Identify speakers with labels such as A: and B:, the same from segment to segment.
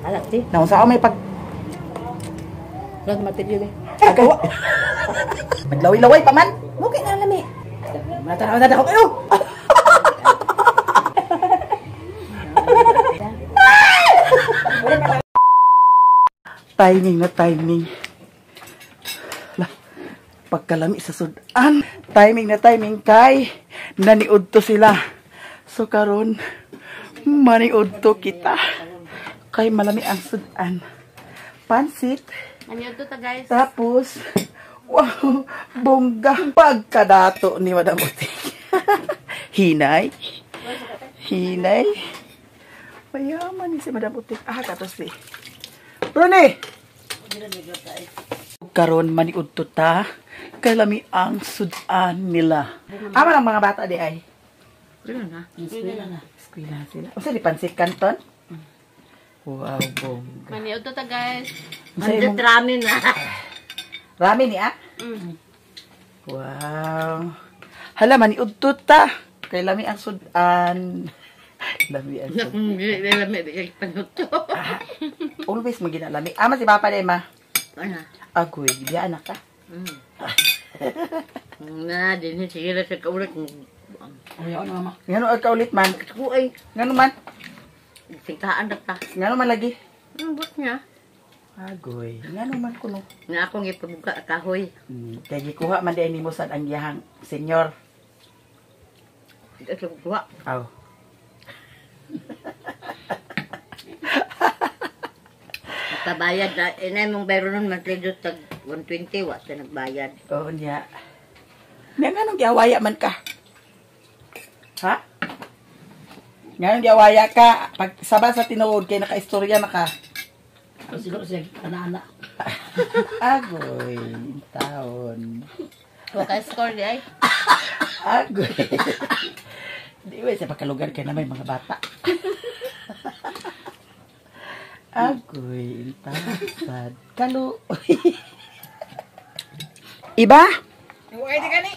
A: Ala ti.
B: Naunsa may pag
A: Lag matilyo eh.
B: Agawa. Naglaway-laway pa man.
A: Okay na lami.
B: Matanaw na ako kayo. Timing na timing. La, pagkalami sa sudan. Timing na timing kay naniud to sila. So karon maniud to kita. Kay malami ang sudan. Pansit.
C: Ano to ta, guys?
B: Tapos, wow, bongga pagkadato ni Madam Uting. Hinay. Hinay. Mayaman ni si Madam Uting. Ah, katos si. Bruni! Karon maniud to ta, kay lami ang sudan nila. Ama lang mga bata di ay.
C: Ano na?
B: Eskwela sila. Unsa di pansit canton? Wow, bongga.
C: Maniod to ta, guys.
B: Unsa imong
A: ramen na.
B: Ramen ni ah?
C: Mm.
B: Wow. Hala, maniud to ta. Kay lami ang sudan. Lami ang sudan.
C: Lami di panuto.
B: Always maginalami. Ama si Papa de ma.
A: Ano?
B: Agoy, biya anak ka.
A: Na din sige ra sa kaulit.
B: Uy, ano mama? Ngano ka ulit man?
A: Ko ay
B: Ngano man?
A: singkaan na ta.
B: Ngano man lagi?
A: Ang but niya.
B: Agoy, ngano man kuno?
A: Na akong ipabuka kahoy.
B: Kay gikuha man di nimo sad ang iyahang senyor.
A: Ito kuha.
B: Aw.
A: Nagpabayad na inay mong bayro nun matredo tag 120 wa sa nagbayad.
B: Oo niya. Nga nganong giawaya man ka? Ha? Nganong giawaya ka? Pag saba sa tinuod kay nakaistorya na ka.
A: Siguro siya ana-ana.
B: Agoy, taon.
C: Wa ka score di ay.
B: Agoy. Di ba sa pagkalugar kay na may mga bata. Agoy, intasad. Kalu. Iba?
D: Ay, di gani.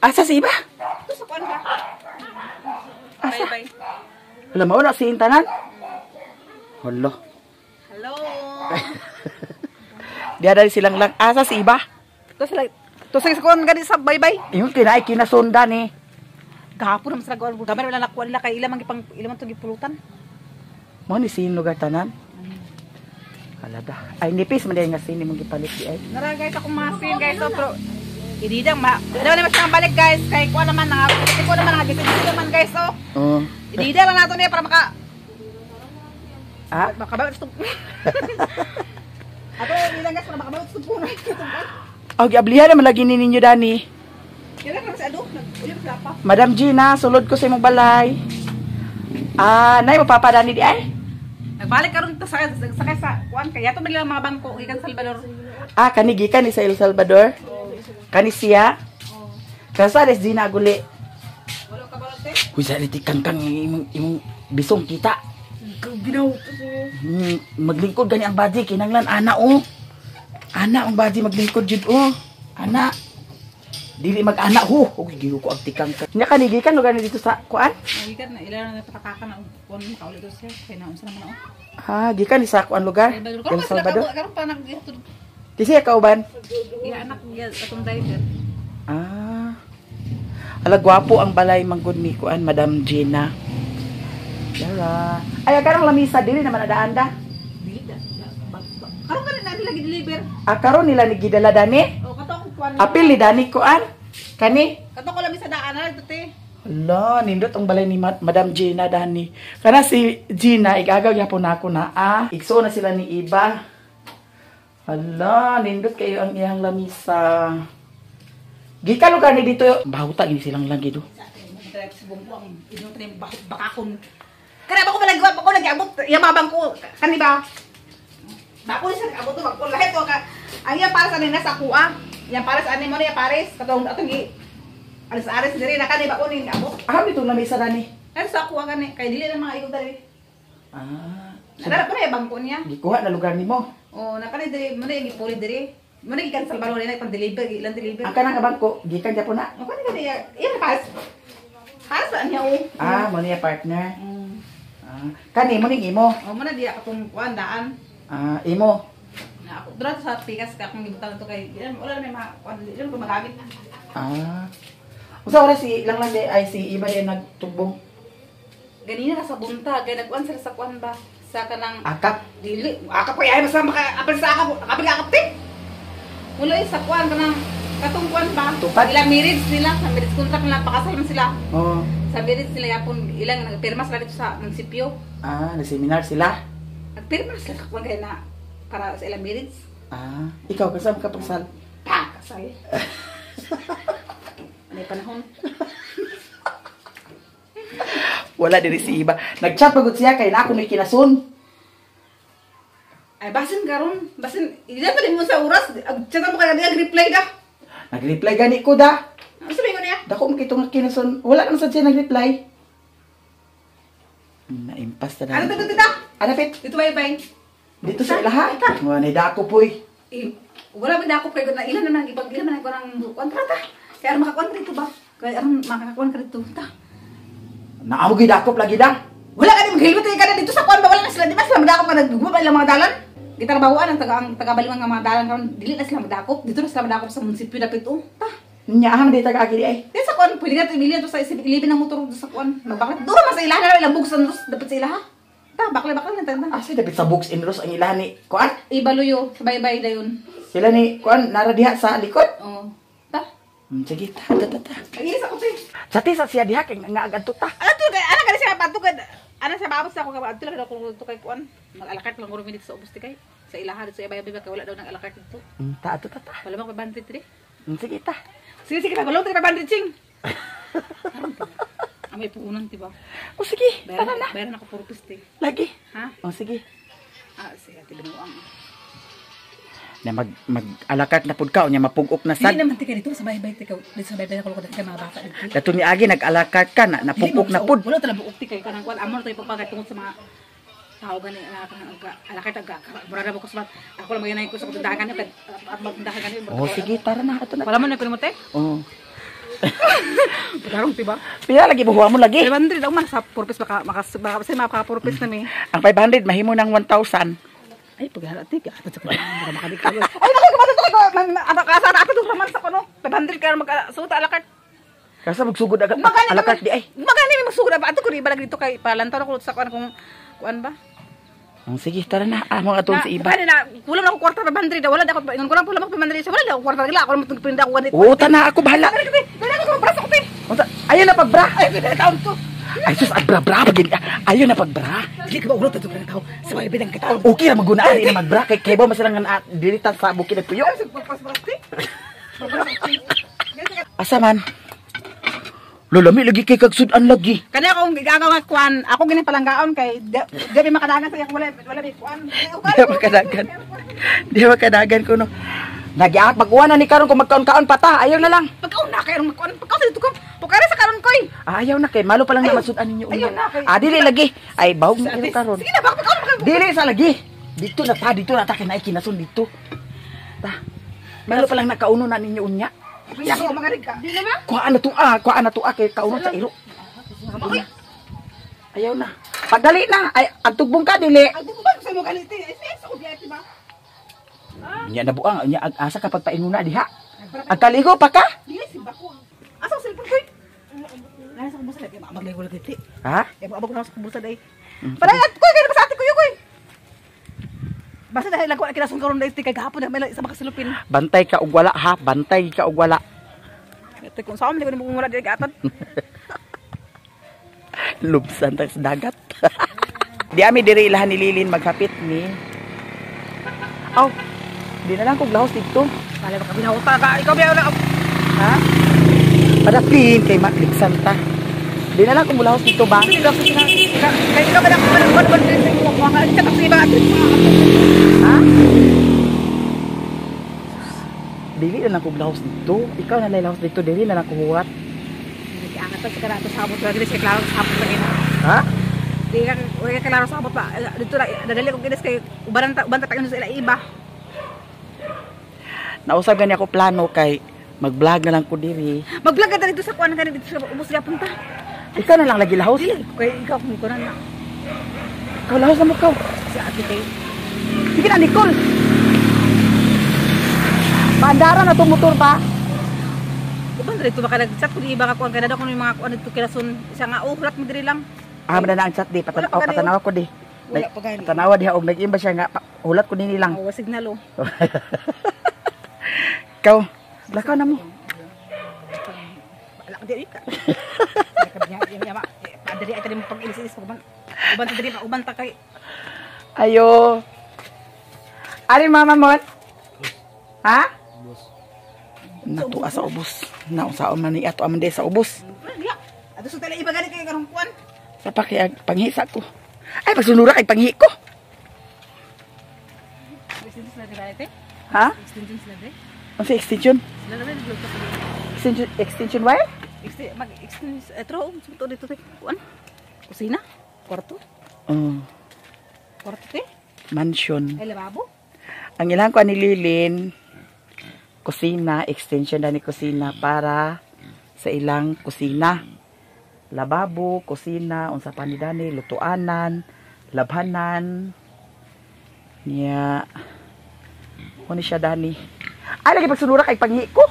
B: Asa si Iba?
D: Ito sa kuwan ba?
B: Asa?
D: Bye bye.
B: Alam mo na si Intanan? Hala.
D: Hello.
B: Diya dali silang lang. Asa si Iba?
D: Ito sila. Ito sa kuwan gani sa bye bye.
B: Ingon kay naay kinasunda ni.
D: Gahapon naman sila kuwan. Gamay wala nakuha nila kay ilang man gipang ilang man to gipulutan.
B: Mo ni sin lugar tanan. Alada. Ay nipis man dahil nga sin imong gipalit di ay.
D: Nara guys akong mga sin guys so pero ididang ma. Dalawa naman siyang balik guys kay kuwan naman na kuwan naman nga gisin naman guys oh.
B: Oh.
D: Idida lang nato niya para maka
B: Ah,
D: makabalik sa Ato ilang guys para makabalik sa puno.
B: oh, giablihan naman lagi ni ninyo dani.
D: Kailan naman si Ado? Nag-uyab sila pa.
B: Madam Gina, sulod ko sa imong balay. Ah, nay mapapa dani di ay.
D: Nagbalik karon ta sa sakay sa kuan kay ato man nila mga bangko gikan Salvador.
B: Ah, kani gikan ni sa El Salvador. Kani siya. Kasa des Gina guli.
D: Wala ka balot eh.
B: Huy sa ti kangkang imong imong bisong kita.
D: Ginaw.
B: Maglingkod gani ang baji kinanglan ana oh. Ana ang baji maglingkod jud oh. Ana. Dili mag-ana ho. Og giyo ko ang tikang ka. Nya kani gikan lugar ni dito sa kuan?
D: Gikan na ilan na patakakan na kuan makauli to siya kay naunsa naman oh.
B: Ah, gikan ni sa kuan lugar.
D: Salvador.
B: El
D: Karon pa sila
B: Salvador.
D: karon pa nag
B: Di siya kauban.
D: Iya anak iya atong driver.
B: Ah. Ala gwapo ang balay manggod ni kuan Madam Gina. Yara. Ay karong lamisa dili naman adaan da.
D: Dili da. Karon ka na nila gi-deliver.
B: Ah, karon nila ni gidala dani.
D: Oh, kato akong kuan.
B: Apil ni dani kuan. Kani.
D: Kato ko lamisa daan na dito te.
B: Ala, nindot ang balay ni Madam Gina dani. Kana si Gina igagaw gyapon nako na ah. Igsuon na sila ni Iba. Ala, nindot kayo ang iyang lamisa. Gikan lugar ni dito. Bahuta gini silang lang gido.
D: Drive sa bungko ang inyong trim bakakon. Kaya ba ko malagi ba ko lagi abot iya mabang ko kani ba? Bako siya abot to bako lahi to ka. Ang iya para sa nina sa kuha. Yang para sa ani mo niya pares katong atong gi alis aris diri na kani ba ko ning abot.
B: Ah, dito lamisa dani.
D: Ay sa kuha kani kay dili na mga igong dali.
B: Ah.
D: Nara ko na bangko niya.
B: Gikuha na lugar nimo.
D: Oh, na kani diri mo na yung gipuli diri. Mo na gikan Salvador na pang deliver ilang deliver.
B: Ang kanang bangko, gikan gyapon na.
D: Oh, kani kani iya pares. Pares ba niya oh.
B: Ah, mo niya partner.
D: Mm.
B: Ah. Ah, kani mo ning imo.
D: O mo na diya katong kuan daan.
B: Ah, imo.
D: Na ako dra sa pikas ka akong gibutang to kay di wala na may mga kuan di ko magamit.
B: Ah. Unsa oras si lang lang di ay si Iba di nagtugbong?
D: Ganina na sa buntag kay nagkuan sila sa kuan ba sa kanang
B: Akap.
D: dili akap ko ay basta maka apel sa akap akap akap te. Wala eh, sa kuan kanang katong kuan ba?
B: Tupad?
D: Ilang marriage nila, sa marriage contract nila pakasal man sila.
B: Oh.
D: Sa marriage nila yapon ilang nagpirma sila dito sa munisipyo.
B: Ah, nag-seminar sila.
D: Nagpirma sila sa kuan kay na para sa ilang marriage.
B: Ah, ikaw kasama ka pagsal.
D: Pa, kasal. May panahon.
B: Wala diri si Iba. Nag-chat pagod siya kay na ako may kinasun.
D: Ay, basin karon, basin, hindi pa din mo sa oras. Chat mo kaya nag-reply ka.
B: Nag-reply gani ko da.
D: Ano sabihin ko niya?
B: Dako mo kitong nga kinasun. Wala naman sad siya nag-reply. Naimpas na
D: Ano to, tita?
B: Ano pit?
D: Dito bye bye.
B: Dito sa ilaha. Wa ni dako poy.
D: Eh, wala man dakop kay na ilan naman ipag ilan man ko ng kontrata. Kaya aron makakuan dito ba? Kaya aron makakuan ka dito. Ta.
B: Naamo gyud dakop lagi da.
D: Wala ka din maghilbot ka na dito sa kuan ba wala na sila di ba sila madakop ka nagguba ba ilang mga dalan? Gitrabahoan ang taga baliwan nga mga dalan karon dili na sila madakop. Dito na sila madakop sa munisipyo dapit oh. Ta.
B: Nya aham di taga agi di ay.
D: Di sa kuan pwede ka ibili to sa 11 ng motor sa kuan. Magbaklat duro man sa ilaha na ilang bugsan dapat sa ilaha. Ta bakla bakla na ta.
B: Asa dapit sa books in Rose ang ilaha ni kuan?
D: Ibaluyo sa baybay dayon.
B: Sila ni kuan nara diha sa likod.
D: Oh. Ta.
B: Sige ta ta ta. Ta.
D: Ay sa ko te.
B: Sa ti sa siya diha kay nga agadto ta.
D: Ano to kay ana kani siya pato kay ana siya maabot sa ako kay adto lang ako to kay kuan. Mag-alakart lang guro minute sa ubos ti kay. Sa ilaha dito sa ibay kay wala daw nang alakart dito.
B: Ta ato ta ta.
D: Wala man 500 diri.
B: Sige ta.
D: Sige sige pagulong ti 500 ching. Ang may puunan ti ba?
B: O sige, tara na.
D: Bayaran ako puro piste.
B: Lagi.
D: Ha?
B: O sige.
D: Ah, sige ati binuang.
B: Na mag mag-alakart na pud ka unya mapug-ok na sad.
D: Dili naman ti kay dito sa baybay ti dito sa baybay ako kay mga bata dito.
B: Dato ni Agi nag-alakart ka na napug-ok na pud.
D: Wala talaga buok ti kay kanang kuan amor tayo pagpagay tungod sa mga tao gani alakart aga mura na ko sa ako lang maginay ko sa tindahan kay at magtindahan gani.
B: O sige, tara na ato na.
D: Wala man na kuno mo te.
B: Oh.
D: Karong ti ba?
B: Pila lagi buhuwa mo lagi.
D: 500 daw man sa purpose baka maka baka maka purpose na mi.
B: Ang 500 mahimo ng 1,000.
D: Ay pagharat ti ka sa kuno maka maka Ay nako kumata to ko ato ka sa ato man sa kuno 500 ka mag suta alakart.
B: Kasa magsugod agad alakart di ay.
D: Magani mi magsugod ba ato ko ri balag dito kay palantaw ko sa kuan kung kuan ba.
B: Oh, sige, tara na. Amo ato sa iba.
D: Magani na kulang na ako kwarta 500 wala na ako ingon ko lang kulang ako 500 wala na ako kwarta gila ako mo pinda ako ganit.
B: Oo, tana ako bahala.
D: Dali ako bra sa kote.
B: Unsa? Ayaw na pagbra.
D: Ay taon to.
B: Ay sus, agbra bra pag ayaw na pagbra.
D: Dili ka ba ulo to ka tao sa mga bidang kataon.
B: Okay ra maguna ani na magbra kay kay ba masilang nga dili ta sa bukid nagpuyo. Asa man? Lolami lagi kay kagsudan lagi.
D: Kani ako gigagaw nga kuan, ako gini palanggaon kay di mi makadagan sa iya wala wala mi kuan.
B: Di makadagan. Di makadagan kuno. Nagyaat pag-uwan na ni karon kung magkaon-kaon pa ta. Ayaw na lang.
D: Pagkaon na kay magkuan, pagkaon sa dito ko. Pagkaon sa karon koy.
B: Ah, ayaw na kay malo pa lang na masudan ninyo.
D: Ayaw na kay.
B: Ah, dili lagi. Ay bahog na karon.
D: Sige na baka pagkaon.
B: Dili sa lagi. Dito na ta, dito na ta kay naay kinason dito. Ta. Malo pa lang nakauno na ninyo unya.
D: Iya ko mga rig ka. Di na ba?
B: Kuhaan na to ah, kuhaan na to ah kay kauno sa iro. Ayaw na. Pagdali na. Ay, agtugbong ka dili.
D: Ay di ko ba sa mo ganiti? Ay sa ko biyati ba?
B: Nya na buang, nya ag asa ka pagpainguna diha. Agkaligo pa ka?
D: Dili simba ko. Asa ang cellphone koy? Nasa sa bulsa lagi, maglay ko lagi.
B: Ha?
D: Ya abog na sa bulsa day. Paray at koy kay sa ate ko koy. Basta dahil ako kinasun karon dai kay gahapon na may isa makasilupin.
B: Bantay ka og wala ha, bantay ka og wala.
D: Ate kung saan ko mo wala diri gaatad.
B: Lubsan ta sa dagat. Di ami diri ilahan ni Lilin maghapit ni. Aw, di na lang kog lahos dito.
D: Bale baka binawta ka. Ikaw biya wala.
B: Ha? Padapin kay makliksan ta. Di na lang kung mulahos dito ba?
D: Kay ikaw ba na ba ba sa imo mga chat sa iba ato.
B: Ha? Dili na lang kog lahos dito. Ikaw na lang lahos dito, dili na lang kuhuwat.
D: Angat sa karato sa abot lagi sa klaro sa abot lagi.
B: Ha?
D: Di ka wala ka klaro sa abot pa. Dito ra dadali ko ginis kay uban ta uban ta sa ila iba.
B: Nausab gani ako plano kay mag-vlog na lang ko diri.
D: Mag-vlog ka dito sa kuan ka dito sa ubos gyapon ta.
B: Ikaw na lang lagi lahos.
D: Dili kay ikaw kung kunan na.
B: Kaw lahos na mo kaw.
D: Si ate kay.
B: Sige na Nicole. Paandara na tong motor ba?
D: Uban diri to baka nag-chat ko di iba ka kuan kay nada ko mga kuan dito kinasun siya nga oh hulat mo diri lang.
B: Ah, man na ang chat di
D: Wala pa
B: patanaw
D: gani,
B: patanaw ko di.
D: Wala pa gani.
B: Patanawa diha og nag-imba siya nga hulat ko nini lang.
D: Oh, signal oh.
B: Kaw, lakaw na mo.
D: Alak diri ka. Padiri ay kani pag ilis-ilis pag uban ta diri pa uban ta kay.
B: Ayo. Ari mama mon? Ha? Natua sa ubos. Naunsaon man ni ato aman sa ubos.
D: Ya. Ato sa tala iba gani kay karong kuan.
B: Sa pa kay panghisa ko. Ay pagsunura kay panghi ko.
D: Extension sila diri ate.
B: Ha?
D: Extension sila diri.
B: Unsa extension?
D: Sila diri
B: Extension extension wire?
D: Mag extension etro to dito te kuan. Kusina, kwarto.
B: Oh,
D: Kwarto te.
B: mansion.
D: Ay lababo.
B: Ang ilang ko ni Lilin, kusina, extension na ni kusina para sa ilang kusina. Lababo, kusina, unsa pa ni dani, lutuanan, labhanan. Niya. Kuno siya dani. Ay lagi pagsunura kay panghi ko.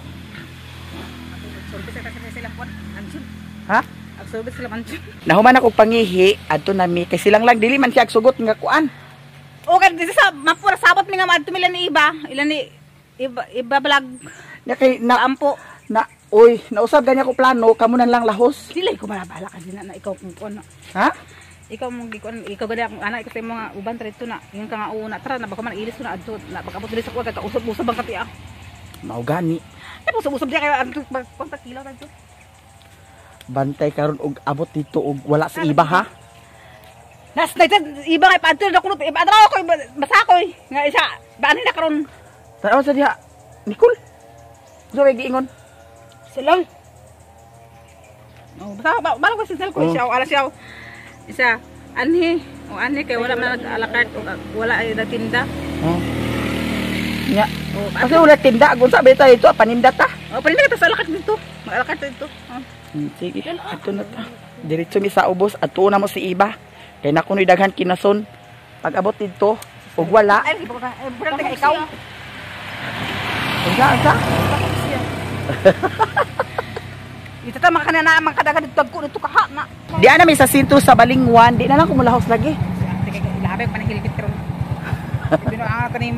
D: Service sa kasi sila kuan. Ansyon.
B: Ha?
D: Ang service sila ansyon.
B: Nahuman ako pangihi adto nami kay silang lang dili man siya agsugot nga kuan.
D: Okay, dito sa mapura sabot mi nga maadto mila ni iba, ilan ni iba, iba vlog
B: Nya kay na
D: ampo.
B: na oy, nausab gani ako plano kamo na lang lahos.
D: Dili ko malabala kasi na, na ikaw kung kuan.
B: Ha?
D: Ikaw mong gikuan, ikaw gani akong anak ikaw sa mga uban dito na. Ingon ka nga una tara na baka man ilis ko na adto na baka abot diri sa kuan kay kausab-usab ang kati ah.
B: Mao gani.
D: Ay usab-usab diya kay adto kontak kilaw adto.
B: Bantay karon og abot dito og wala sa iba ha.
D: Nas na iba kay paadto na kuno iba adra ako basa ko nga isa baanin na karon.
B: Tanaw sa diha. Nicole. So kay giingon.
D: Silang. Oh, basta ba balo ko signal ko
B: Oh.
D: siya ala siya. Isa anhi o anhi kay wala man ala carte o wala ay natinda.
B: Oh. Nya.
D: Oh,
B: Kasi wala tinda agon sa beta ito paninda ta.
D: Oh, paninda ka sa ala carte dito. Mag ala carte dito. Oh.
B: Sige, ato na ta. Diretso mi sa ubos ato na mo si iba. Kay na kunoy daghan kinason. Pag abot dito og wala.
D: Ay, iba ka. Ay, bulan ka ikaw.
B: Unsa unsa?
D: Ito ta makana na makadagan dito ko dito kaha na.
B: Di ana mi sa sentro sa Balingwan, di na lang kumulahos lagi.
D: Ate kay ilabe pa nahilbit karon. Bino ang kanim.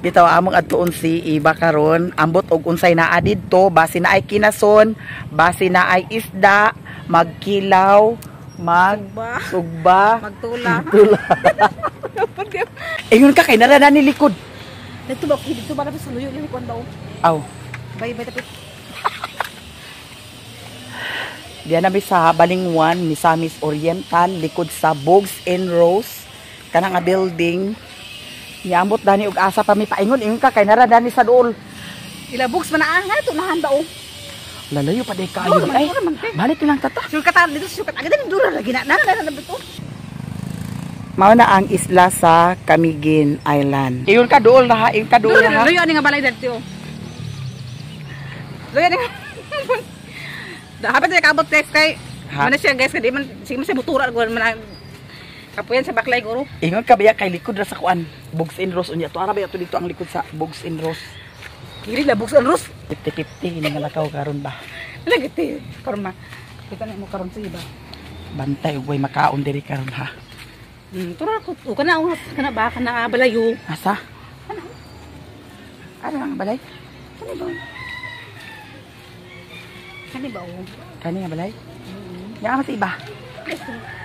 B: Bitaw among adtuon si iba karon, ambot og unsay naa didto, base na ay kinason, base na ay isda, magkilaw, mag
D: Sugba.
B: sugba,
D: Magtula.
B: magtula. Ingon ka kay nara ni likod.
D: Dito ba dito ba sa luyo ni kuan daw.
B: Aw,
D: Bay bay tapit.
B: diyan na mi sa Balingwan, Misamis Oriental, likod sa Bogs and Rose, kanang nga building. Niambot dani og asa pa mi paingon ingon ka kay nara dani sa duol.
D: Ila books man na nga ito nahan daw.
B: Lalayo pa day kaayo di ay. Balik lang tata.
D: Sukat dito sukat agad din dura lagi na na na na ito.
B: Mao na ang isla sa Camiguin Island. Ingon ka duol na ha, ingon ka duol na ha.
D: Luyo ani nga balay dito. Luyo ani. Dapat na kaabot guys kay
B: Ha?
D: mana siya guys kay di man sige man siya butura gud man kapuyan sa baklay guro.
B: Ingon ka biya kay likod ra sa kuan. Bogs and Rose unya to ara ba to dito ang likod sa Bogs and Rose.
D: Kiri la books and rose.
B: 50-50 ini nga lakaw karon ba.
D: Lagi ti karon ma. Kita na mo karon sa iba.
B: Bantay ug way makaon diri karon ha.
D: Tura ko o kana o kana ba kana balayo.
B: Asa? Ano? Ano ang balay?
D: Kani ba? Kani ba o?
B: Kani nga balay? Nya sa iba.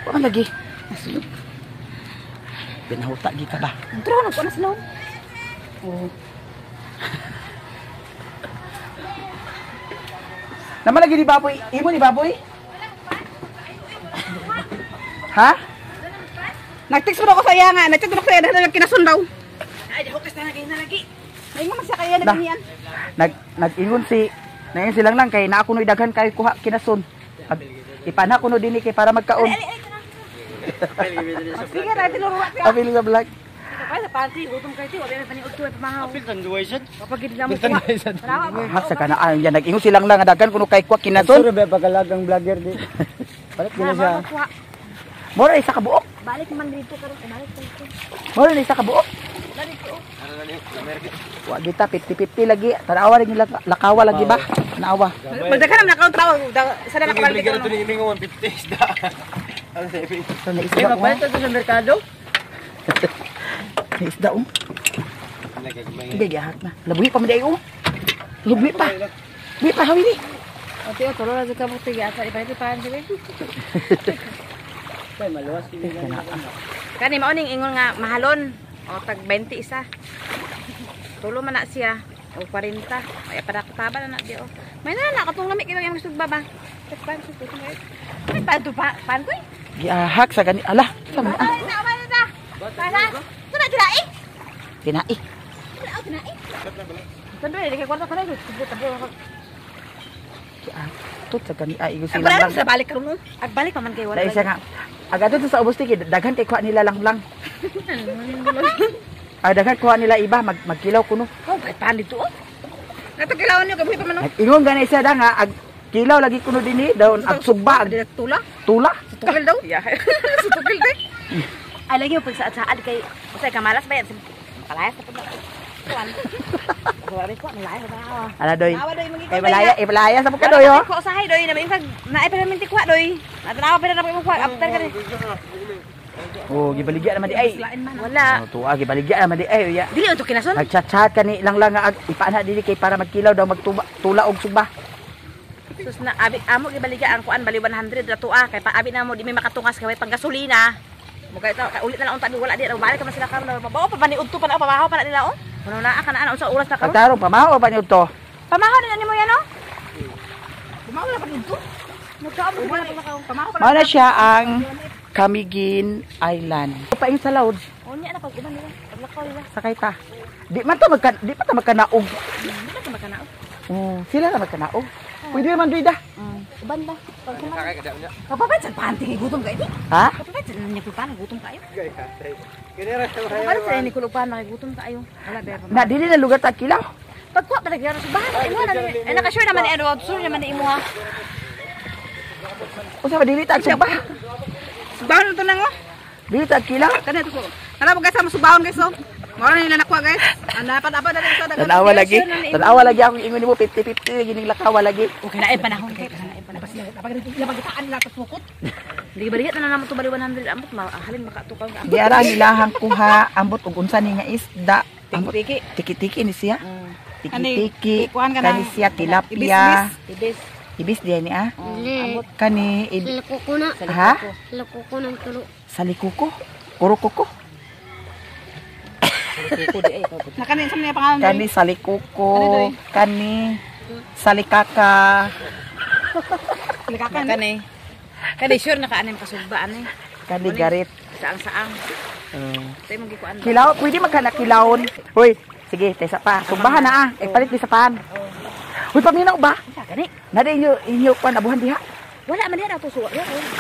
B: Wa man lagi.
D: Nasulog.
B: Binahuta gi ka ba?
D: Tura na ko na sila. Oh.
B: Naman lagi ni baboy. Imo ni baboy? Ha?
D: Nag-text mo ako sa iya nga, nag-chat mo ako sa iya dahil kinasun daw. Ay, hukas na lagi na lagi. Ay, nga man siya kaya
B: Na.
D: naganyan.
B: Nag-ingon si naingon silang lang kay naa kunoy daghan kay kuha kinasun. Ipana kuno dinhi kay para magkaon.
D: Sige, na tinuro ka.
B: Apil sa vlog.
D: Ay, sa panty, gutom kayo ti, wala na paniud ko pamahaw.
E: Apil tan duway sad.
D: Kapag gid na mo kuha.
B: Ha sa kanaan yan nag-ingon silang lang daghan kuno kay kuha kinasun.
E: Sure ba pagalagang vlogger di. Palit gina siya.
B: Mura isa ka buok.
C: Balik man dito karon, balik dito.
B: Mura isa ka buok.
C: Balik ko.
B: Wa gita 50-50 lagi. Tanawa rin nila lakawa lagi ba? Tanawa.
D: Magdaghan naman nakaw trawo. Sa na nakabalik
E: Bigyan
D: ito.
E: ito ni Iming 150 isda. Ano sa Iming?
B: So, na isda ko.
A: to sa merkado?
B: Na isda oh. Hindi gihak na. Labuhi pa man di ay oh. Labuhi pa. Labuhi pa hawi ni.
C: Ate, oh, tulo na sa kabuti asa ipalit pa sila.
D: Kani mao ning ingon nga mahalon. O tag 20 isa. Tulo man na siya. O 40. Ay para kataba na na di o. May na na katong lami kay yung sugba ba. Tag pan sa tuto ngay. Ay pa to pa pan ko.
B: Gihak sa gani. Ala, sa man ah.
D: Ay na man na. Para. Tuna tinai.
B: Tinai.
D: Tuna tinai. Tando eh kay kwarta kanay tabo.
B: Tut sa gani ay igo
D: Ay
B: sila
D: para
B: lang.
D: sa balik karon. Ag balik pa man kay wala.
B: Dahil siya nga. Aga dito sa ubos tiki daghan kay kuha nila lang lang. Ah, daghan kuha nila iba magkilaw kuno.
D: Oh, balik pan dito oh. Natakilawan niyo kabuhi pa man oh.
B: Nag-ingon gani siya da nga ag kilaw lagi kuno dinhi daw ag sugba ag
D: Tula.
B: tula.
D: Sutukil daw. Yeah. Sutukil day. Ay lagi pag saad-saad kay usay kamalas ba yan? Makalayas na pud na. Kuan. Wala ko malayas ba.
B: Ala doy.
D: Awa doy magiging
B: Eh malaya, eh malaya sa pagka doy oh.
D: Ko usahay doy na kag naay pa namin ti kuha doy. Natanawa pa na mo kuha after ka.
B: Oh, gibaligya naman di ay.
D: Wala.
B: Oh, tuwa gibaligya naman di ay uya.
D: Dili unto kinason.
B: Nagchat-chat kani lang lang nga ag ipaana dinhi kay para magkilaw daw magtuba tula og sugba.
D: Sus na abi amo gibaligya ang kuan bali 100 ra tuwa kay paabi na mo di may makatungas kay may panggasolina. Mo kay kay ulit na lang unta wala di balik ka man sila karon mabaw pa bani udto pa na pamahaw pa na nila oh. Kuno naa ka na unsa oras na karon.
B: Pagtarong pamahaw pa niyo to.
D: Pamahaw na nimo yan oh. Pamahaw na pa dito. Pamahaw pa.
B: Mao na siya ang Camiguin Island. Paingon sa loud.
D: Unya na pag uban nila. Paglakaw nila.
B: Sakay ta. Di man to magka di pa ta magkanaog.
D: Di ba ta magkanaog?
B: Oh, sila na magkanaog. Pwede man doy da.
D: Uban ba? Pag kuman.
E: Sakay ka daw niya.
D: Kapapait sa panty kay gutom kayo.
B: Ha?
D: Kapapait sa niya kulpan gutom kayo.
E: Kinira sa
D: Kapapait sa ni kulpan gutom kayo. Wala ba.
B: Na dili na lugar ta kilaw.
D: Pagkuha pa nagyaro sa bahay. Imo na ni. Ay naka-sure naman ni ano, sure naman ni imo ha.
B: Usa ba dili ta sugba?
D: Subahon to nang oh.
B: Dili ta kilaw.
D: Kani to. Tara mo guys, subahon guys oh. Mao na nila nakuha guys. Ang dapat dali sa dagan.
B: Tanawa lagi. Tanawa lagi akong ingon nimo 50-50 lagi ning lakawa lagi.
D: Okay na ay panahon kay panahon ay panahon. Labagitaan nila tapos mukot. Hindi balikat na naman to bali 100 ambot halin makatukaw ka.
B: Diara ang ilahang kuha ambot og unsa ni nga isda. Ambot
D: Tiki.
B: tiki-tiki ni siya. Tiki-tiki.
D: Kuhan ka
B: Kani
D: ng-
B: siya tilapia.
D: Ibis.
B: Ibis diya ni ah.
C: Hindi.
B: Kani
C: Salikuko na.
B: ha?
C: Salikuko ng tulo.
B: Salikuko. Kurukuko.
D: Nakani sa niya pangalan.
B: Kani salikuko. Kani salikaka.
D: Kani. Kani. Kani sure na kaanim kasugba ani.
B: Kani garit.
D: Saang-saang. Tay mo gikuan.
B: Kilaw, pwede magkana kilawon. Hoy, sige, tesa pa. Sugbahan na ah. Eh, palit ni sa pan. Hoy, paminaw ba?
D: Gani.
B: Nada inyo inyo kuan abuhan diha.
D: Wala man diha to suwa.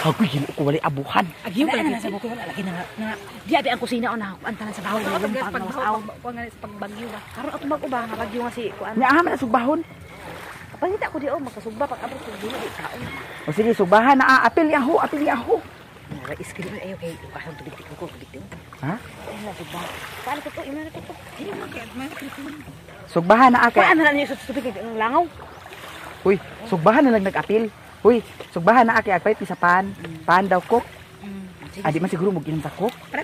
B: Agoy, ginoo ko walay abuhan.
D: Agiw pa na sa buko wala lagi na na di abi ang kusina o na kuan tanan sa baho yung pag kuan nga sa pagbagyo ba. Karon ato mag-uba nga bagyo nga si kuan.
B: Nya man na sugbahon.
D: Pangita ko di o makasugba pag abot ko dili di kaon.
B: O sige, sugbahan na ah. Apil yaho, apil yaho.
D: Wala iskrim ayo kay ugasan tubig ko tubig ko.
B: Ha?
D: Ay na sugba. Paano ko to imo na to.
B: Sugbahan na ah kay.
D: Kuan na niyo sa tubig kay ang langaw.
B: Uy, sugbahan na lang nag-apil. Uy, sugbahan na ah kay agpalit ni sa pan. Pan daw cook. Ah, di man siguro mo ginom sa cook.
D: Wala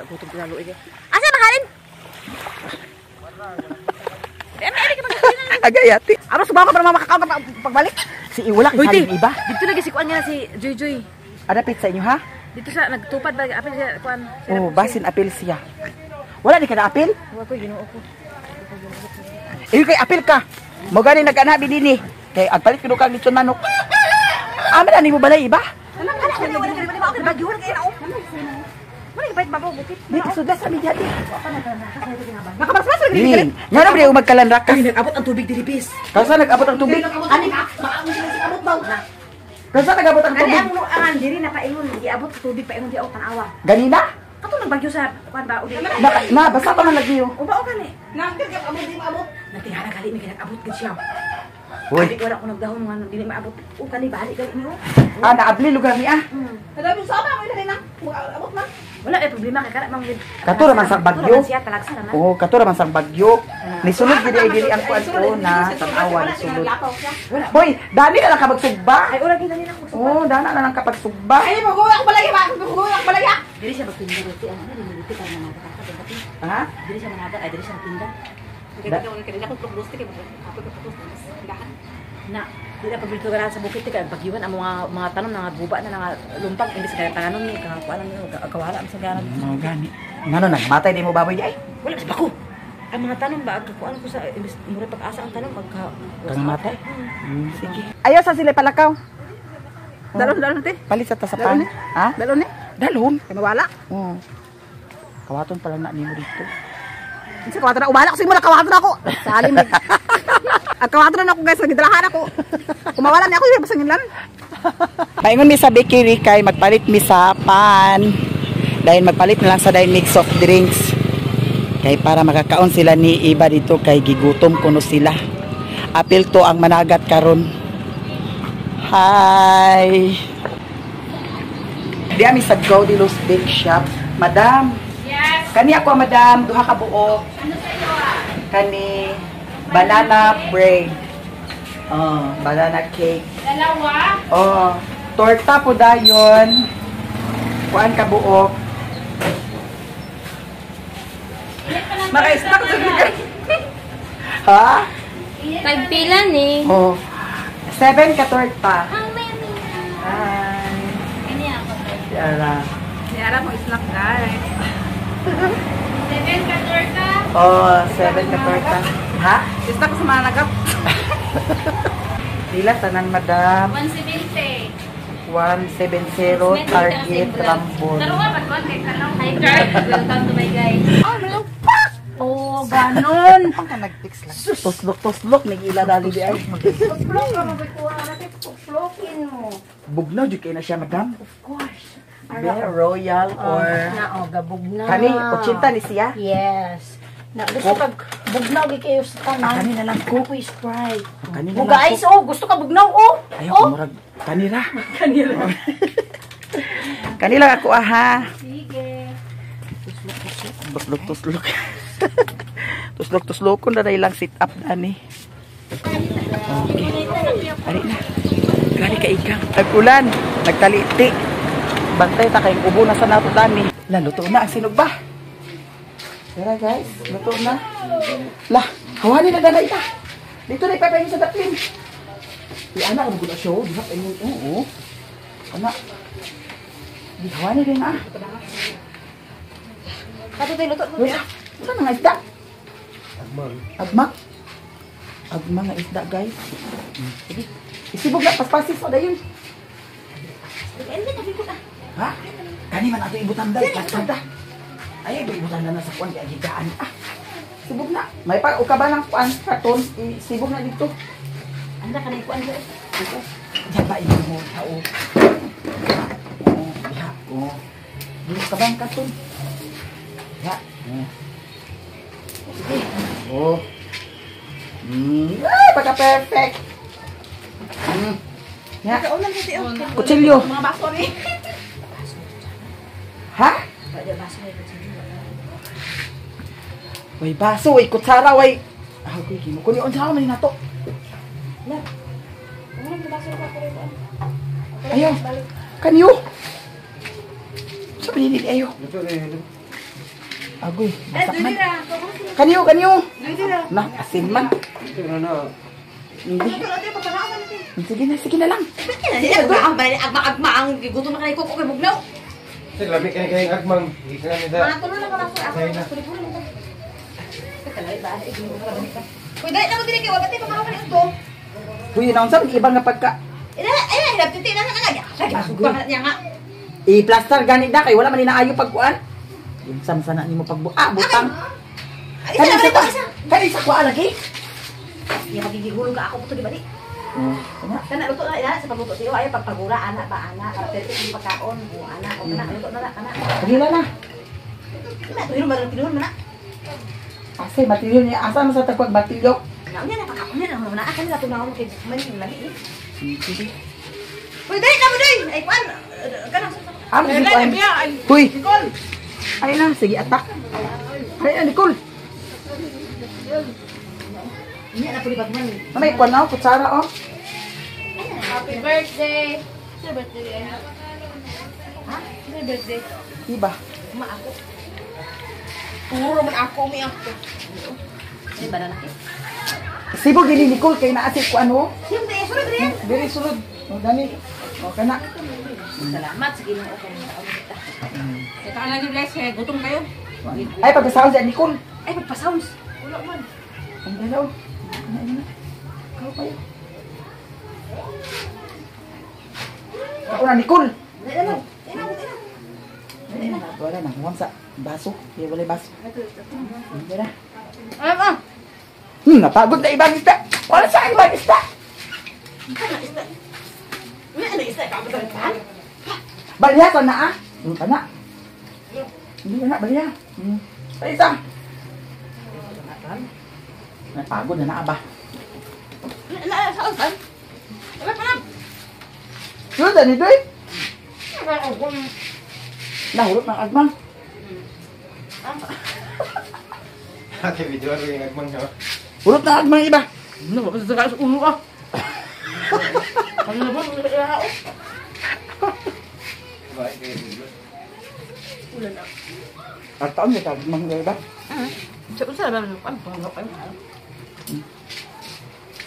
D: gutom ko lalo eh. Asa mahalin?
B: Agay ati.
D: Aro suba ka para makakaon ka pagbalik.
B: Si Iwala kay
D: Uy,
B: salin iba.
D: Dito lagi si kuan nga si Joy Joy.
B: Adapit sa inyo ha?
D: Dito sa nagtupad ba apil siya kuan.
B: Oh, basin apil siya. Wala di ka na apil?
D: Wa ko Ginoo ko.
B: Eh, kay apil ka. Mo gani nag-anabi dinhi. Kay agpalit kuno kag litson manok. Aman ani mo balay iba? Di kasudla sa media di.
D: Nakabarasmas lagi
B: Dili. Nga na ba di magkalanrakas?
D: Nag-abot ang tubig diri bis.
B: Kasa nag-abot ang tubig?
D: Ani abot daw.
B: Kasa nag-abot ang
D: Ani
B: tubig?
D: ang angan diri napaingon giabot sa tubig paingon di ako tanawa.
B: Ganina?
D: Kato nagbagyo sa kuan ba uli.
B: Na, basta pa man lagi oh.
D: Uba o gani. Nang abot di maabot. Nagtingala gali mi kinag-abot gid siya.
B: Uy.
D: Di wala ko nagdahon nga dili maabot. O kani bali gali niyo.
B: Ah, naabli lugar niya.
D: Hadabi sa ama mo dali na. Abot na. Wala ay problema kay kana mang
B: Katura man sa bagyo.
D: Siya talagsa naman.
B: Oo, katura man sang bagyo. Nisulod gid ay dili ang kuan ko na tan-awa nisulod. Hoy, dali na lang ka magsugba.
D: Ay ora gid na ako.
B: Oo, dana na lang ka pagsugba.
D: Ay mo ako balay ba? Mo ako balay. Dili siya magtinda roti ang ano dili ka managat ka.
B: Ha?
D: Dili siya managat ay dili siya magtinda. Na, di na pagbili ka sa bukid kay bagyuan ang mga tanom nga guba na nga lumpag imbis kay tanom ni kakakuan ni kawala sa garan.
B: Mao gani. Ngano nang matay di mo baboy di ay?
D: Wala sa bako. Ang mga tanom ba kuan ko sa imbis mura pag-asa ang tanom pagka
B: Kang matay. Sige. Ayaw sa sila palakaw.
D: Dalon dalon te.
B: Palit sa tasapan. Ha?
D: Dalon ni.
B: Dalon.
D: Kay mawala.
B: Oo. Kawaton pala na nimo dito.
D: Sa kawaton na ubala ko simula kawaton ako. Salim. Ang kawaton na ako guys, nagidalahan ako. Kumawala ni ako yung basangilan.
B: Paingon mi sa bakery kay magpalit mi sa pan. Dahil magpalit na lang sa dahil mix soft drinks. Kay para makakaon sila ni iba dito kay gigutom kuno sila. Apil to ang managat karon. Hi. Di ami sa Gaudilos Bake Shop. Madam.
C: Yes.
B: Kani ako madam, duha ka buok.
C: Ano sa iyo ah?
B: Kani banana bread. Oh, banana cake.
C: Dalawa?
B: Oh, torta po dayon. Kuan ka buok.
D: Maka-snack sa
B: Ha?
C: Tagpila ni.
B: Oh. 7 ka torta.
C: Ang may
B: Hi.
C: Kani ako.
B: Yara.
D: Yara mo snack guys.
C: 7 ka torta.
B: Oh, 7 ka torta. Ha?
D: Snack sa mga nagap.
B: Pila tanan madam?
C: 170.
B: 170 target rambol.
C: Taro nga pag kay kalong. Hi Carl, welcome to my guys.
D: Oh, ganon.
B: Pang ka nag-fix lang. Tuslok tuslok nagila dali di ay.
C: Tuslok ka mabikuha natin tuslokin mo.
B: Bugnaw jud kay na siya madam.
C: Of course.
B: Be royal or
C: Na oh, gabugna.
B: kani 80 ni siya.
C: Yes. Na gusto kag bugnaw gi kayo sa
B: Ah,
C: tanan.
B: kani na lang ko.
C: Ko Sprite.
B: Kani na
C: Oh
B: lang
C: guys, oh gusto ka bugnaw oh.
B: Ayaw,
C: Oh.
B: murag kanira. Kanira. Kanila ako aha.
C: Sige.
B: Tuslok tuslok. Tuslok tuslok ko na ilang sit up dani. Okay. Ali na. Gani ka ikaw. Nag-ulan, nagtaliti. Bantay ta kayong ubo na sa nato dani. La luto na ang sinugba. Tara guys, luto na. La, hawani na dala ita. Dito na ipapayin sa daplin. Di anak mo guna show, di ba ingon oo. Ana. Di hawani din ah.
D: Kato tayo luto.
B: Wala. Saan nga isda?
E: Agmang.
B: Agma. Agma nga isda, guys. Sige. Isibog na, paspasis o dayon. Ha? Kani man ato ibutan dal, paspada. Ay, ibutan na sa kuan kay agigaan. Ah. Sibog na. May pa uka ba ng kuan karton? Isibog na dito.
D: Anda ka na ikuan ko.
B: Diyan ba imo mo tao? Oh, diha. Oh. Dito ka ba ang karton? Diha. Oh. Sige. Oh. Ay, pagka-perfect. Ya. Kutsilyo.
D: Mga baso ni.
B: Ha? Way baso, way kutsara, way. Ah, okay, kimo. Kuni unsa man ni nato? Ayaw. Kaniyo. Sa pinili ayo.
E: Luto na yun.
B: Agoy, basak man. Kaniyo, kaniyo. Na, asin man.
E: Ito na na.
B: Hindi. Sige na lang.
D: Agma ang gutom na kanay ko kay bugnaw.
E: Sige, labi kayo kayong agmang. Hindi ka namin sa...
D: Mga tulo lang ka baso. Ako
E: Sa'yo na.
D: Uy, dali na mo dili kay wa batay pamakaw ni ito.
B: Uy, naunsa man ibang nga pagka
D: Ina, ay hirap titi na nga nga. Lagi niya nga.
B: i-plaster gani da kay wala man inaayo pagkuan. Unsa man sana nimo pagbu ah, butang.
D: Ay, isa
B: Kani sa
D: na
B: kwa.
D: isa.
B: Kani sa kwa lagi.
D: Iya magigihulog ka ako puto di ba di?
B: Oh, kana.
D: Kana luto na ina sa pagluto siyo ay pagpagura ana ba ana perfect yung pagkaon o ana o kana luto na na kana.
B: Kanila na.
D: Ina tuyo man tinuhon man na.
B: Asa matilyo niya? Asa man sa tagwag matilyo?
D: Naunya na pakaon na na na kanila tunaw kay man lami.
B: Sige.
D: Uy, dai ka mo dai. Ay kuan kanang
B: Amo si kuan. Huy. Ay na, sige atak. Ay na Nicole.
D: Unya na pud man.
B: May kuan na kutsara oh.
C: Happy birthday. Sa birthday.
D: Ha?
C: Sa birthday.
B: Iba.
D: Ma ako. Puro man ako mi ako. Ay banana cake.
B: Sibo gini Nicole kay naa si kuan oh.
D: Siyempre, sulod rin.
B: Diri sulod. Oh dani. Oh kana.
D: Salamat sa Ginoo kung naon kita.
C: Kita na ni bless eh. Gutom kayo.
B: Ay pagkasaon si Nicole.
D: Ay pagpa-sounds.
C: Wala man.
B: Ang dalaw. Kau pa yun. Ako na Nicole.
D: Dai na. Dai na, dai na.
B: Wala na, huwag sa baso. Kaya wala baso. Hindi na.
C: Alam ah.
B: Napagod na ibang isda. Wala sa ibang isda.
D: Kana isda. Unya na isda ka ba tan?
B: Balya ka na ah. Kana. Hindi na, balya. Sa isa. Napagod na na ba?
D: Na sa tan.
C: Wala pa na.
B: Yun, dani doy. Nahurot ng agmang.
E: Ate, video ako yung agmang ha.
B: Hurot ng agmang iba.
C: Ano ba? Sa ulo ah. Ano ba?
E: Baik kayo video.
B: Ang taon may agmang iba.
D: Sa unsa ba man kuan pa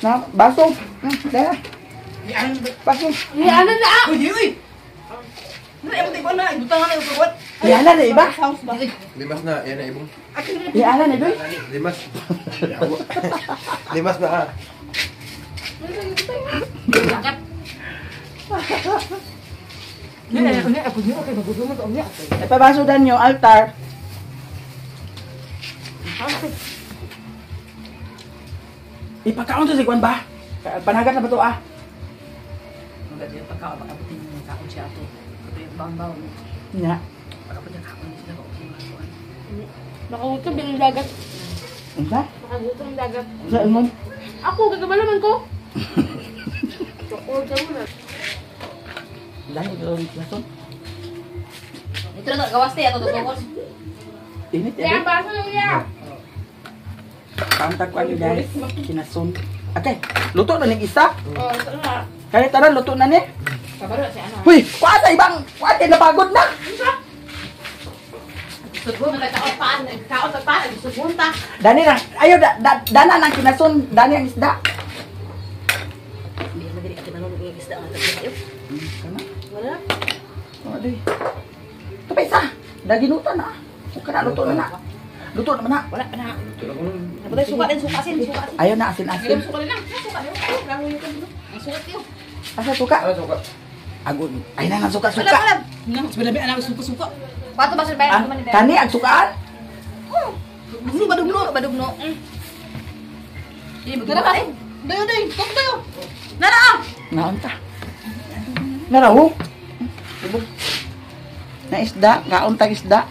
B: Na, baso. Dahil. Baso.
C: Ano na ah.
D: Uy, uy. Ano ay mo na ibutang na yung kuwan.
B: Iala na iba.
D: Sounds ba?
E: Limas na, yan na ibong.
B: Iala na doy.
E: Limas. Limas na ah.
B: Ipabaso dan yung altar. Ipakaon to si Kwan ba? Panagat na ba to ah?
D: Maganda yung pagkaon, baka putin yung kaon siya ato. Ito yung bangbaw.
B: Nya.
D: Baka putin kaon sila ka okay mga kuwan.
C: Nakagutom din ang dagat.
B: Unsa?
C: Nakagutom ang dagat.
B: Unsa ingon?
C: Ako, gagabala man ko. Order mo na.
B: Dahil ito ang lason.
D: Ito na to, gawas tayo ato tutungkol.
B: Init
C: Kaya
B: eh.
C: baso na niya.
B: Pantag ko ano guys. Kinasun. Okay. Luto na ning isa.
C: Oh, ito na.
B: Kaya tara luto na ni.
D: Kabalo siya ano.
B: Huy, kuha sa ibang. Kuha kay napagod na.
D: Sugbon na kaon paan, kaon sa paan, sugbon ta.
B: Dani na. Ayo da, da, dana nang kinasun, dani ang isda.
D: Hindi na dili ate manong yung isda nga tayo.
B: Kana.
D: Wala.
B: Oh, di. Ito pa isa. Daginutan na. Okay na, luto na na. Luto na na.
D: Wala pa na. Napatay suka din, suka asin, suka asin.
B: Ayaw na, asin-asin.
C: Suka na lang.
D: Suka din. Ang suka tiyo.
B: Asa suka?
E: Ah, suka.
B: Agon. Ay na nga suka-suka.
D: Wala, wala.
C: Sinabi anak suka-suka.
D: Pato ba sir bayan
B: Ah,
D: man ni
B: kani ang sukaan?
D: Dugno ba dugno? Ba dugno? Hindi
C: Tara
D: mo
C: ba? Dayo dayo. Tok dayo.
D: Nara ah.
B: Naon ta? Naraw. Na isda, kaon tag isda.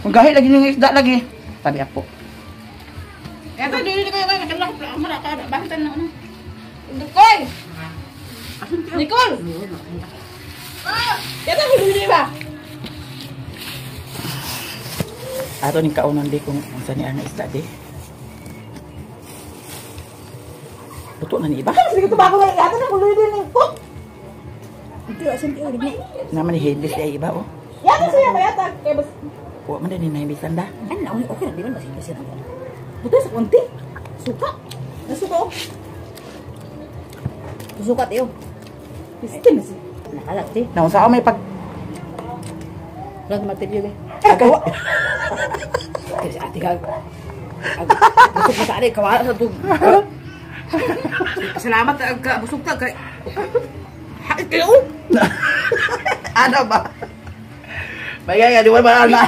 B: Kung gahi lagi ng isda lagi. Sabi apo.
C: Eto dayo dayo kayo kayo kanang mara ka bantan na ano. Nicole. Nicole. Ah, eto dayo ba?
B: Ato ning kaunon di kung unsa ni ang isda di. Luto na ni iba.
D: Sige to ba ako ato na kuloy din ni. Oh. Ito asin tiyo dugno.
B: Naman ni Hades ay iba oh.
D: Yata siya kaya ta kay bas.
B: Wa man din ni bisan da.
D: Ano okay ra di man basin basin ang. Buto sa konti. Suka. Nasuka oh. Suka tiyo. Pistin na siya. Nakalat ti.
B: Naunsa may pag
D: Wala matilyo be.
B: Agay.
D: Kasi ate ka. Busog ka sa ari kawala sa tug. Salamat ka busog ta kay. Hakit kayo.
B: Ano ba? Bagay ka, di ba ba na?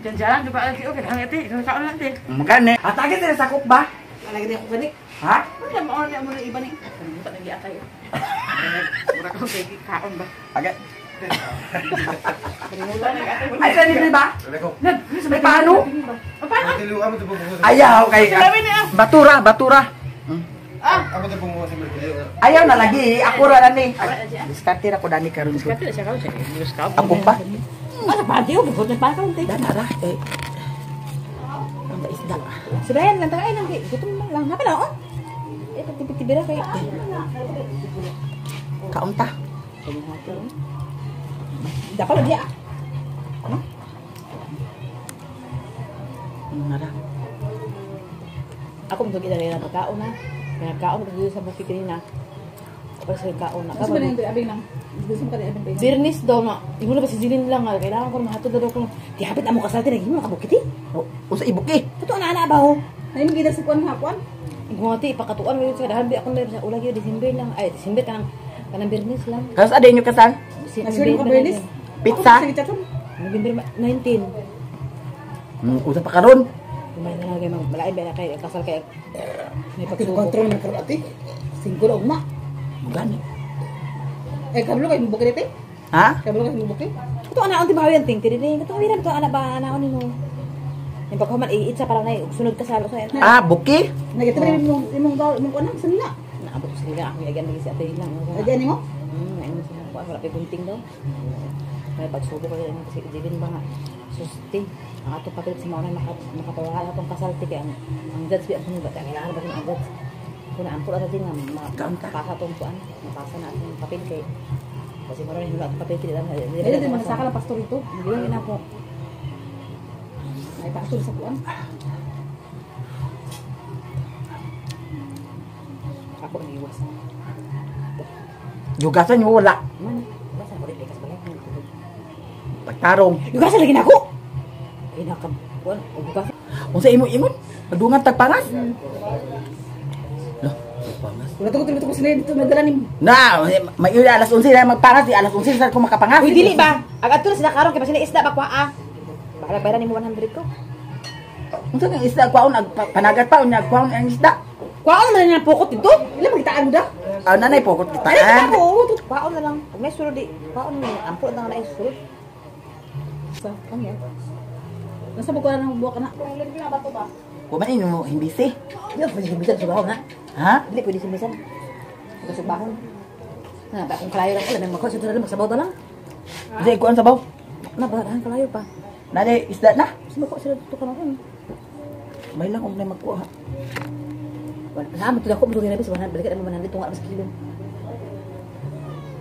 C: Diyan-diyan, di ba? Okay, hangit eh. Kaon lang eh.
B: Magkano? Atake sila sa cook ba?
D: Alagay din ako gani.
B: Ha?
C: Wala mo na mo na iba ni. Kalimutan nang giatay. Mura ko kay kaon ba.
B: Agay. Ay, sa nito ba? May paano? Ayaw kay batura, batura. Ayaw na lagi, ako ra na ni. Diskarte ra ko dani karon. Ako pa.
C: Ano pa diyo bukod na pa karon tay.
B: Dana ra eh. Ang isda.
C: Sudayan lang tagay lang kay gutom lang. Hapit na oh. Eh pagtibi-tibi ra kay.
B: Kaunta.
C: Dapat lagi ah.
B: Nara.
C: Ako mo gid na pagkaon na. Kaon ko sa bukid kanina. Tapos kaon na. Birnis daw na. Imo na ba si Jilin lang nga kailangan ko mahatod na daw ko. Di hapit amo kasal ti nagimo ka bukid eh.
B: Usa ibuki.
C: Kato ana ana ba ho?
D: Ay mo gid sa kuan ha kuan.
C: Ingwati ipakatuan mo sa dahan bi ako na sa ulagi December lang. Ay December kanang kanang Birnis lang.
B: Karos ada inyo kasal?
D: Birnis.
B: Pizza.
C: November 19.
B: Usa pa karon.
C: Kumay na lang kay malain ba na kay kasal kay may pagsubo.
D: Kontrol na karon ati. Singko og ma.
B: Gani.
D: Eh kablo kay mubukid ati?
B: Ha?
D: Kablo kay mubukid?
C: Kato ana unti bahayan ting tiri ni. Kato wira kato ana ba ana nimo. Yung paghuman iitsa para na sunod kasal sa
B: Ah, buki.
D: Nagita ba imong imong imong kuan sa nila?
C: Naabot sa nila ako yagan lagi si ate lang.
D: Adi nimo?
C: Ayun sila ko wala pay gunting daw. May pagsubo ko rin kasi Jilin ba nga. Susti. Ang ato papel sa mga makatawahan atong kasal ti kay ang judge bi ang sunod ba kailangan ba ang judge. Kun ang pula sa din nga mapasa tong kuan, mapasa na atong papel kay kasi maro ni atong papel kay dili
D: Dili din mga saka lang pastor ito.
C: Bilang ina ko.
D: May pastor sa kuan.
C: Ako niwas.
B: Yugasan mo wala.
C: Man, basta ko rin kas balay.
B: Pagtarong.
C: Yugasan lagi nako. Ay naka kuan, ugasan.
B: Unsa imo ingon? Madungan tagpangas? Loh, pangas.
D: Wala to ko sila dito nagdala nimo.
B: Na, may alas 11 na magpangas, di alas 11 sa ko makapangas.
C: Uy, dili ba? Ag adto na sila karon kay pa sila isda ba kwa ah. Bahala bayra nimo 100 ko.
B: Unsa kang isda kwaon ag panagat pa unya kwaon ang isda.
C: Kwaon man na pukot dito.
D: Ila magitaan mo da?
B: Ah, nanay pukot
C: Ay,
B: kitaan.
C: ako, kwaon na lang. Kung may sulod di, kwaon na lang. Ampo na nga na sulod.
D: Sa kanya. Nasa buka na buka na.
B: Kuman inyo mo himbisi.
C: Di pwede simbisan sa bahon ha.
B: Ha?
C: Dili pwede simbisan. Sa bahon. Na ba kung kalayo lang ulan magko sa lang magsabaw ta lang.
B: Di kuan sabaw.
C: Na ba dahan kalayo pa.
B: Nanay isda na.
C: Sino ko sila dito karon.
B: May lang og nay magkuha.
C: Wala na mo ako mo ginabi sa 100 balikan mo 100 tunga mas kilo.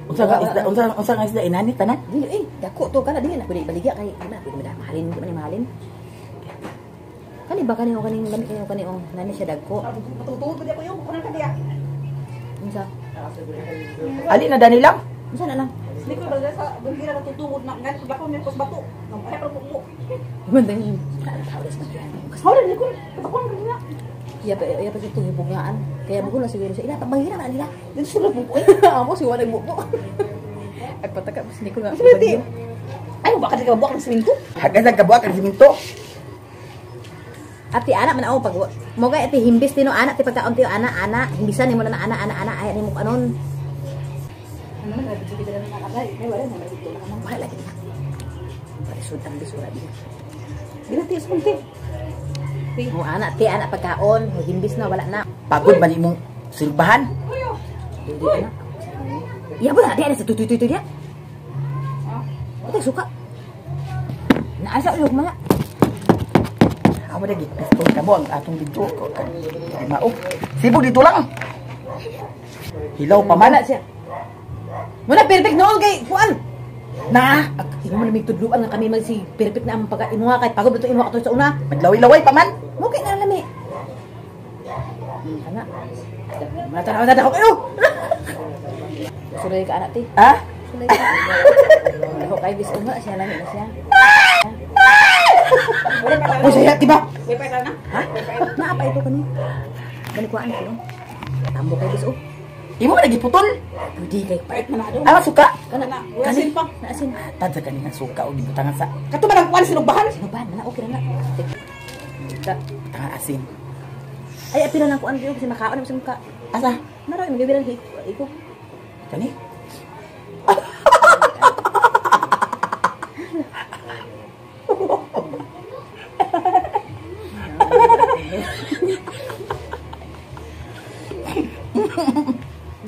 B: Unsa nga isda, unsa nga isda inani tanan?
C: Dili eh, dako to kana dili na pwede ibaligya kay di na pwede mahalin, di man mahalin. Kani ba kani o kaning lami kani o kani o nani siya dagko.
D: Matutuod pa di ako yung kunan ka diya.
C: Unsa?
B: Ali na dani lang.
C: Unsa na lang?
D: Hindi ko ba sa bangira natutungod na ngan pag ako may bato. Ay pero po.
C: Man dahil.
D: Hawla ni ko. Ako na.
C: Iya pa iya pa ito hibungaan. Kaya buko na siguro sa ila pagbahira na nila.
D: Dito sila buko.
C: Amo si wala buko. Ay pataka mas ni ko na.
D: Ay baka di ka buak ng siminto.
B: Hagas ang kabuak ang siminto.
C: Ati ana man ako pag mo kay ati himbis tino ana ti pagkaon ti ana ana himbisan nimo na ana ana ana ay nimo kanon.
D: Ano man lagi kita na nakabay. Kay wala na dito na
C: Wala lagi na. Parisod ang bisura di.
D: Bila ti spunti.
C: Mo ana ti ana pagkaon, himbis na wala na.
B: Pagod man imong silbahan.
C: Dili ana. Iya ba di ana sa tuy tuy tuy dia. Ate suka. Naasa ulog mga.
B: Awa lagi pistol ka mo ang atong video ko kay mao. Sibog dito lang. Hilaw pa man.
C: Wala siya. Wala perfect noon kay kuan.
B: Na,
C: Imo man mig tudluan nga kami mag si perfect na ang pagka imuha kay pagod to imuha to sa una.
B: maglaway-laway pa man.
C: Mo kay na lami. Ana. Mata na ako kayo. Sulay ka anak ti.
B: Ha?
C: Sulay ka. Ako kay bis una siya lami na siya.
B: Uy, saya di ba?
C: Ha? Naa pa ito kani. Kani kuan ko. Tambo kay bis oh.
B: Imo man lagi putol.
C: Pwede kay
D: Pait man na do.
B: Ah, suka.
C: Kana
D: Na, asin pa.
C: Naasin.
B: Tad sa kaninang suka o gibutangan sa
D: Kato man ang kuan sinugbahan.
C: Sino ba? Mana okay na na.
B: butangan asin.
C: Ay apila lang kuan kasi makaon na sa muka.
B: Asa?
C: Naro imong gibiran iko.
B: Kani?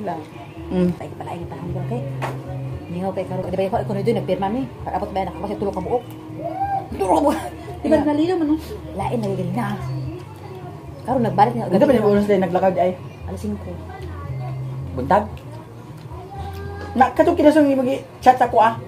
C: Lang. Ay palain pa hanggang kay. Ningaw kay karon. Di ba ko na nagpirma mi. Pag-abot ba na kasi tulo ka buok. Tulo ka buok.
D: Di ba nalilo man no?
C: Lain na gid na. Karon nagbalik na.
B: Ano ba yung oras na naglakaw di ay?
C: Alas 5.
B: Buntag. Na katong kinasong imong chat sa ko ah.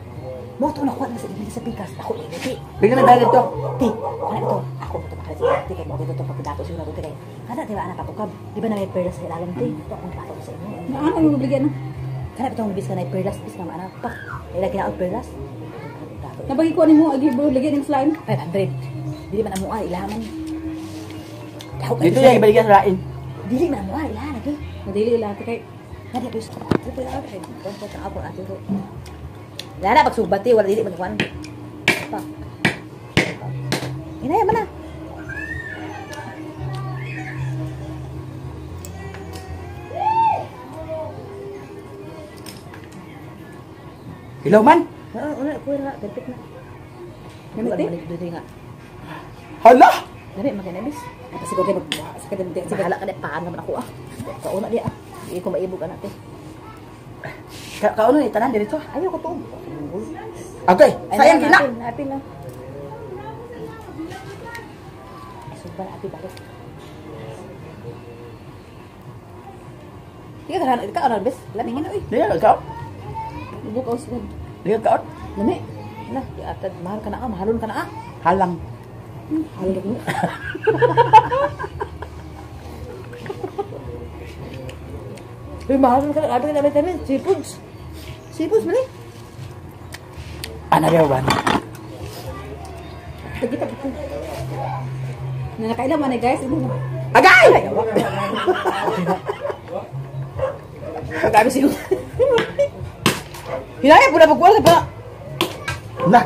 C: Mo to na kuha na sa pikas. Ako ni ti.
B: Bigla na dahil ito.
C: Ti, kana ito. Ako mo to makalit sa ti kay mo dito to pagdato siguro to kay. Kana di ba anak ako kab? Di ba na may perlas sa ilalom ti? Ito akong pato sa inyo.
D: Na ano yung bigyan na?
C: Kana bitong bis ka na perlas bis na anak pa. Ila kinaot perlas.
D: Nabagi ko nimo agi lagi ning slime.
C: 500. Dili man amo ah ilaman.
B: Dito yung ibaligyan sa lain.
C: Dili man amo ah ilahan lagi.
D: Nadili ila kay.
C: Nadi bis. Dito ila kay. Kon ko ta ako ato ko. Lana pagsubati wala dili man kuan. Pa. Inaya man na.
B: Hilaw man.
C: Oo, una ko na perfect na.
D: Namit
C: dito nga.
B: Hala.
C: Dami makinabis.
D: Ay siguro kay mag sa kadam di
C: Bahala ka di paan naman ako ah. Kauna di ah. Di ko maibog anak te.
B: Kauna ni tanan dito.
C: Ayaw ko to.
B: Okay, sayang gina.
C: Apil na. Ay subar api balik. Ika ka ka oral bes. Lami nga oy.
B: Diya ka.
D: Buk aus gud.
B: Diya ka.
C: Lami. Lah, di atad mahal ka na ah, mahalon ka na ah.
B: Halang.
D: Halang.
C: Uy, mahalon ka na. Grabe ka na vitamin. Seafoods. Seafoods man eh.
B: Another one.
D: Tagita ko. Na nakailan man eh guys.
B: Agay!
C: Grabe siguro. Hinaya po na pagkuha ka pa.
B: Na.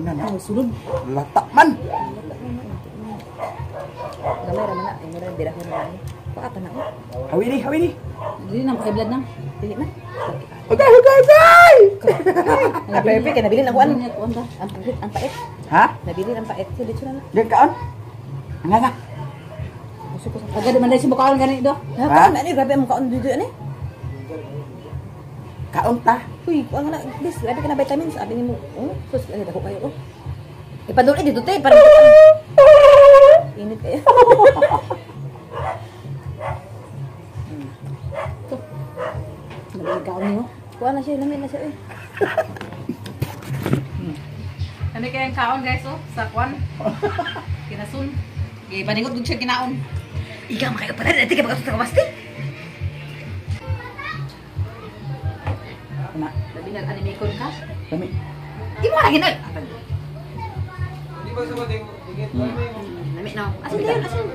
B: Na na.
D: Sulod.
B: Lata man.
C: Gamay ra man na. Ingon ra bira ko na. Paa pa na.
B: Hawi ni, hawi ni.
D: Dili na makablad na.
C: Dili man.
B: Agay, agay, agay!
C: Ang perfect kay nabilin ang kuan.
D: Kuan ta.
C: Ang perfect, ang pait.
B: Ha?
C: Nabilin ang pait. So dito na lang.
B: Diyan kaon? Nga na.
C: Gusto ko sa
D: Agad man dai si mukaon gani do.
C: Ha? Kaon ani grabe ang kaon dito ani.
B: Kaon ta.
C: Uy, kuan na bis, grabe ka na vitamins abi nimo. Oh, sus ani dako kayo oh. Ipadul dito te para init kayo.
D: Nabili kaon niyo.
C: Kuan na siya, lamin na siya eh.
D: Ano kaya ang kaon guys oh sa kwan. Kinasun. Gipaningot gud siya kinaon.
C: Ikaw makayo pa rin, ka pagkatutok ka basti.
B: Na.
D: Labi nag animikon ka.
B: Dami.
D: Di mo na ginoy.
E: Di ba sa bating?
C: Lami na. Asan tayo? Asan?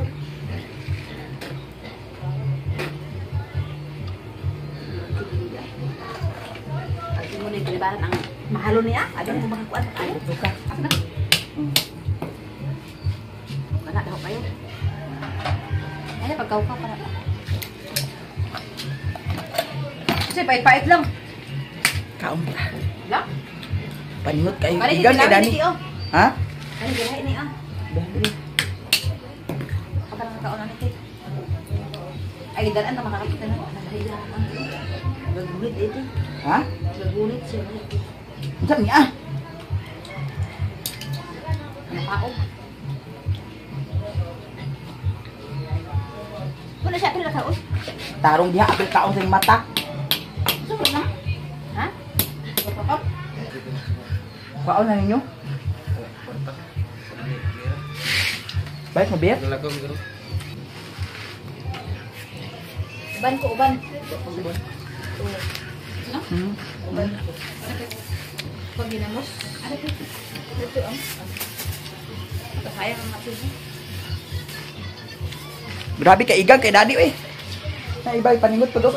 C: Pag mo na yung kalibaran ang mahalo niya. Abi mo makakuan pa kayo.
D: Asa na?
C: Wala daw kayo.
D: Ay pagkaw ka para. Kasi pait-pait lang.
B: Kaon ta.
D: La?
B: Paningot kayo.
D: Kani
B: Igan kay Dani.
D: ni oh.
B: Ha?
C: Kani girahin ni ah. Pagka nakakaon na ni
D: Ay dalan na makakita na.
C: Gagulit ito.
B: Ha?
C: Gagulit siya.
B: Unsa niya?
D: Napaog.
C: Wala siya apil na kaon.
B: Tarong diha apil kaon sa mata.
D: Sumod na.
C: Ha?
D: Papap.
B: Kaon na ninyo? Balik mo beer?
D: Uban ko uban.
B: Hmm.
D: Pag ginamos. Ano ko? Ito ang. Sayang ang atin.
B: Grabe kay igang kay daddy eh. Na iba paningot pa do.